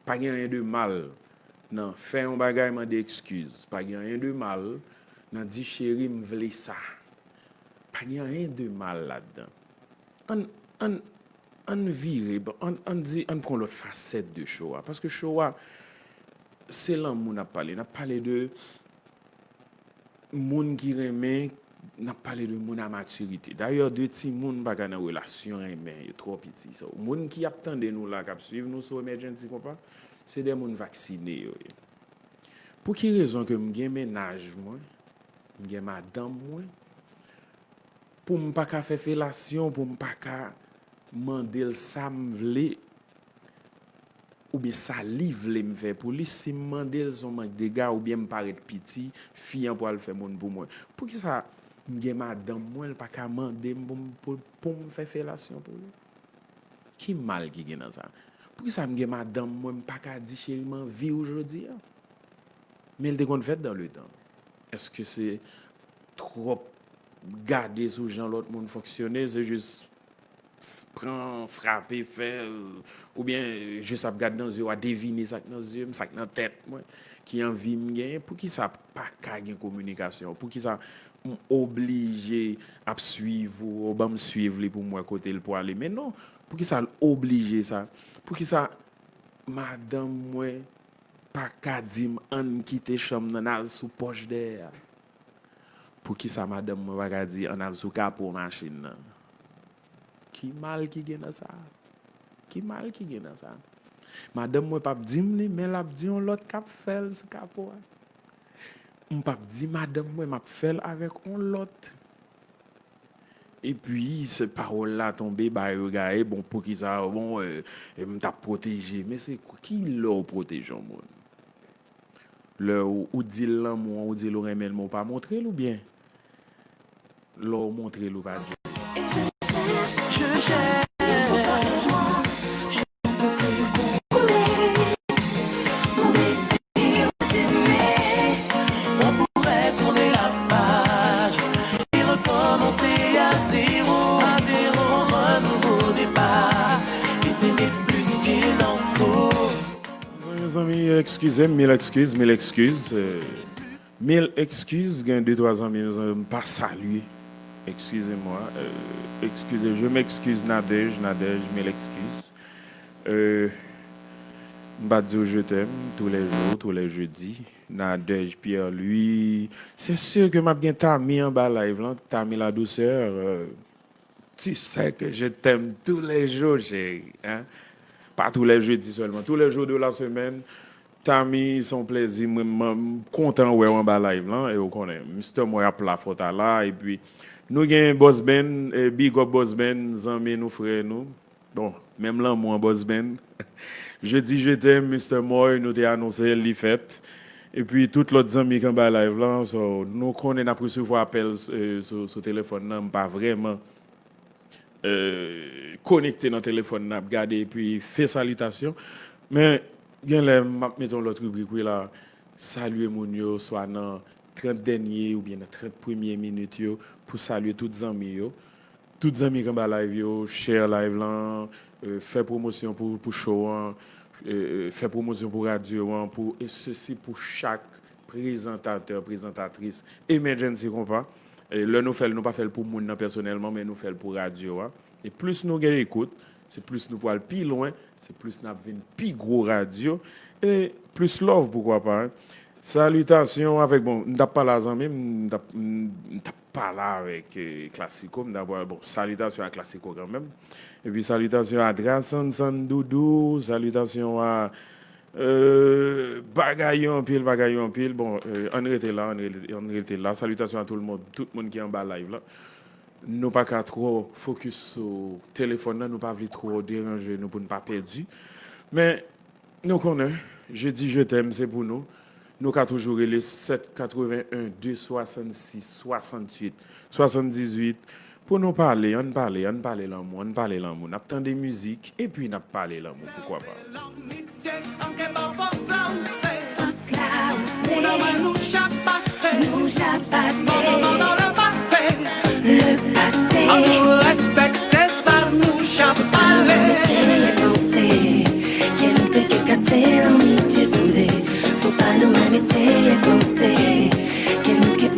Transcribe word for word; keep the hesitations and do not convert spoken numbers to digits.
Pa gen anyen de mal nan fè yon bagay, mande ekskiz. Pa gen anyen de mal nan di, cheri, m vle sa. Pa gen anyen de mal ladan. Ann, ann, ann vire, bon, ann, ann di, ann pran lòt fasèt de show a. Paske show a, se lanmou n ap pale. N ap pale de moun ki renmen, n ap pale de moun a matirite. Dayè, de timoun pa ka nan relasyon renmen, yo twò piti. So, moun ki ap tande nou la, k ap swiv nou sou Emergency Konpa, se de moun vaksine yo ye. Pou ki rezon ke m gen mennaj mwen, m gen madanm mwen, pou m pa ka fè felasyon, pou m pa ka mande l sa m vle, oubyen sa li vle m fè pou li, si m mande l, se yon mank dega, oubyen m parèt piti, fi an pral fè moun pou mwen. Poukisa m gen madanm mwen, l pa ka mande m pou m, pou, pou m fè felasyon pou li? Ki mal ki gen nan sa? Poukisa m gen madanm mwen, m pa ka di, cheri, m anvi w jodi a? Men l te konn fèt dans le temps. Èske se twòp gade sou jan lòt moun fonksyone, se jis pran, frape, fè, oubyen jis ap gad nan zye w, a devine sa k nan zye m, sa k nan tèt mwen, ki anvi m genyen? Poukisa pa ka gen kominikasyon? Poukisa m oblije ap swiv ou, ou ban m swiv li pou m wè kote l pwale? Men non, poukisa l oblije sa? Poukisa madanm mwen pa ka di m, ann kite chanm nan, n al sou pòch dèyè a? Poukisa madanm mwen pa ka di, ann al sou kapo machin nan? Ki mal ki gen nan sa? Ki mal ki gen nan sa? Madanm mwen p ap di m li, men l ap di yon lòt k ap fè l sou kapo a. M p ap di madanm mwen, m ap fè l avèk yon lòt. Epi, se pawòl la tonbe, ba yo gaye, bon, poukisa, bon, e, e, m t ap pwoteje. Men se ki lè w pwoteje yon moun? Lè ou, ou di l lanmou an, ou di l ou renmen l, men ou pa montre l oubyen lè w montre l ou pa di l? Mezanmi, eskize m, mil eskiz, mil eskiz, euh, mil eskiz, gen de twa zanmi m pa salye. Excusez-moi, euh, excusez, je m'excuse, Nadège, Nadège, mil eskiz. Euh, m pa di w je t'aime tous les jours, tous les jeudis. Nadège Pierre Louis, c'est sûr que m ap gen Tami anba live lan, Tami la douceur, euh, tu sais que je t'aime tous les jours, chérie, hein? Pas tous les jeudis seulement, tous les jours de la semaine. Tami, se yon plèzi, mwen, mwen, m kontan wè w anba live lan, e ou konnen, Mister Moy ap la fòt a la, epi nou gen Boss Ben, e big up Boss Ben, zanmi nou, frè nou. Bon, menm lanmou an, Boss Ben. Jedi je t'aime, Mister Moy, nou te anonse l, li fèt. Epi tout lòt zanmi k anba live lan, so, nou konnen n ap resevwa apèl, eh, sou, sou telefòn nan, m pa vrèman, eh, konekte nan telefòn nan, ap gade epi fè salitasyon. Men, genlè, m ap mete yon lòt ribrik, wi, la, salye moun yo, swa nan trant dènye oubyen nan trant premye minit yo, pou salye tout zanmi yo. Tout zanmi k anba live yo, share live lan, euh, fè pwomosyon pou, pou show an, euh, euh, fè pwomosyon pou radyo an, pou, e sesi pou chak prezantatè, prezantatris Emergency Konpa. E lè nou fè l, nou pa fè l pou moun nan pèsonèlman, men nou fè l pou radyo a. E plis nou gen ekout, se plis nou pral pi lwen, se plis n ap vin pi gwo radyo, e plis love, poukwa pa, hein. Salitasyon avèk, bon, m t ap pale a zanmi m, m t ap, m, m t ap pale avèk, eh, Classico, m t ap pale, bon, salitasyon a Classico kanmenm. Epi salitasyon a Drasansan Doudou, salitasyon a, eh, bagay yo anpil, bagay yo anpil. Bon, eh, ann rete la, ann rete, ann rete la. Salitasyon a tout le monde, tout moun ki anba live la. Nou pa ka twò fokis sou telefòn nan, nou pa vle twò deranje nou pou n pa pèdi. Men, nou konnen, Jedi Je t'aime, se pou nou. Nou ka toujou rele sèt katreven en de swasannsis swasanntuit swasanndizuit pou nou pale, ann pale, ann pale lanmou, ann pale lanmou. N ap tande mizik, epi n ap pale lanmou, poukwa pa. Moun an mwen nou ja pase. Nou ja pase. Le passé. An nou respekte sa nou ja pale. Danse, danse. Kèlke ka Se lanmou Dye sonde. Fò pa nou menm eseye panse ke nou ke